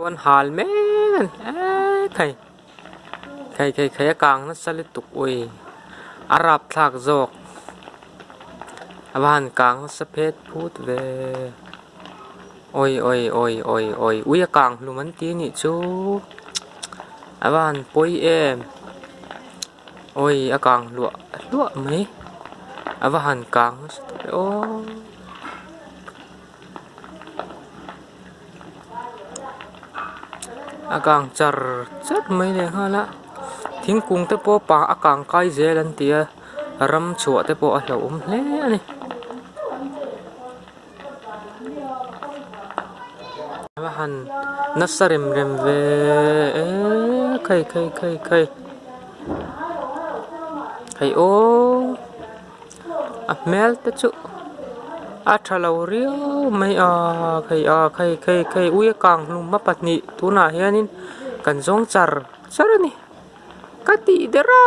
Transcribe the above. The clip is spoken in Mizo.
An hal mek a ni eee khai khai khai khai a kang nasa lutuk ui a rapthlak zawk a va han kang nasa phet phut ve awi awi awi awi awi ui a kang hlum an ti anih chu a va han pawi em awi a kang hluah hluah mai a va han kang nasa tak e aw. A kang char char mai leh nghal a thingkung te pawh pa a kang kai zel an ti a ram chhuah te pawh a hlauhawm hle a ni. A han nasa rem rem ve eee khai khai khai khai hei aww. A hmel te chu a tha lo riau mai a hei a khei khei khei ui a kang hlum a pahnih tunah hianin kan zawng char char a ni ka tih der a.